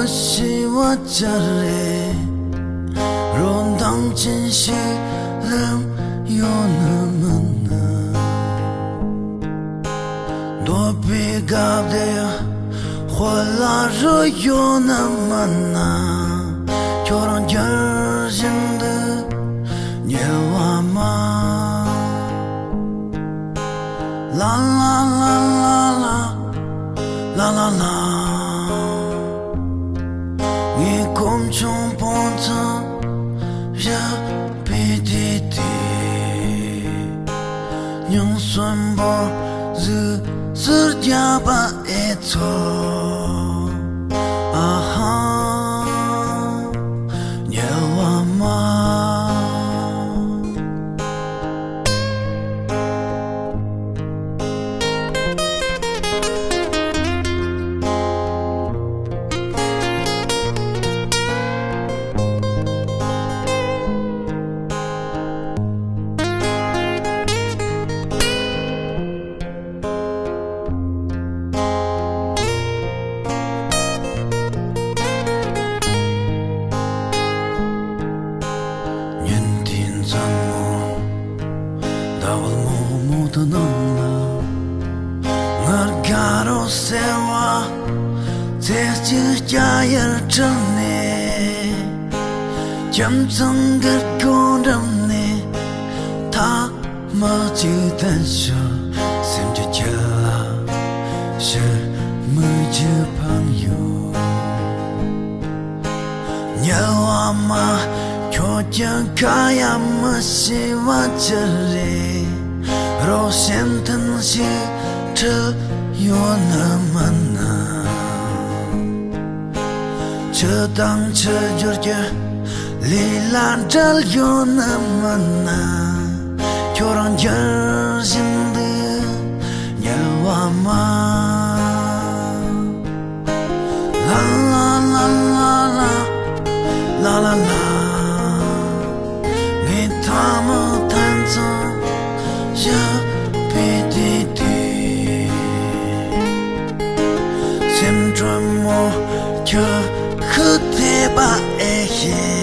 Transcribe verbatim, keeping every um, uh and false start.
ཤི་བ་ཅི་རེད། རོ་འདང་ཅན་ཞིག་རམ་ཡོད་ནི་མིན་ན། འདོད་པའི་སྐབས་དེ་དཔེ་ལ་རོ་ཡོད་ནི་མིན་ན། ཁྱོད་རང་འགྱུར་བཞིན་དུ་ཉལ་བ་མ། ལ་ལ་ལ་ལ་ལ། ལ་ལ་ལ། ངའི་གོམ་ཆུང་སྤོང་ཙམ་བཞག་པའི་དུས་དེ། ཉིན་གསོན་པོ་གཟུགས་སུ་རྒྱག་པ་ཨེ་ཚོར། ཨ་ཧ། ཉལ་བ་མ། ཉིན་དེའི་མཚན་མོ། ཟླ་བ་སྨུག་སྨུག་ཏུ་སྣང་ལ། ངར་དགའ་རོ་ཟེར་བ། ཚེ་གཅིག་སྐྱ་ཡར་ཁྲིད་ནས། ཁྱིམ་ཚང་གི་སྒོ་འགྲམ་ནས། ཐ་མག་ཅིག་བསྟན་ཞོར། སེམས་ཀྱི་ཁྱེར་ལ་ཕྱིར་མིག་ཆུ་འཕངས་ཡོད། ཉལ་བ་མ། ཁྱོད་ཀྱི་ཁ་ཡ་མི་ཤེས་པ་ཅི་རེད། རོགས་གཞན་དོན་ཞིག་འཁྲིད་ཡོད་ནི་མིན་ན། ཆུ་དང་ཆུ་སྦྱོར་གྱི་ལས་ལ་འབྲེལ་ཡོད་ནི་མིན་ན། ཁྱོད་རང་འགྱུར་བཞིན་དུ་ཉལ་བ་མ། ལ་ལ་ལ་ལ་ལ། ལ་ལ་ལ། ངས་ཐ་མག་ཐམ་ཚོ་བཞག་པའི་དུས་དེ། སེམས་དྲོན་མོ་ཁྱོད་ཤི་ཐེབས་པ་ཨེ་ཤེས།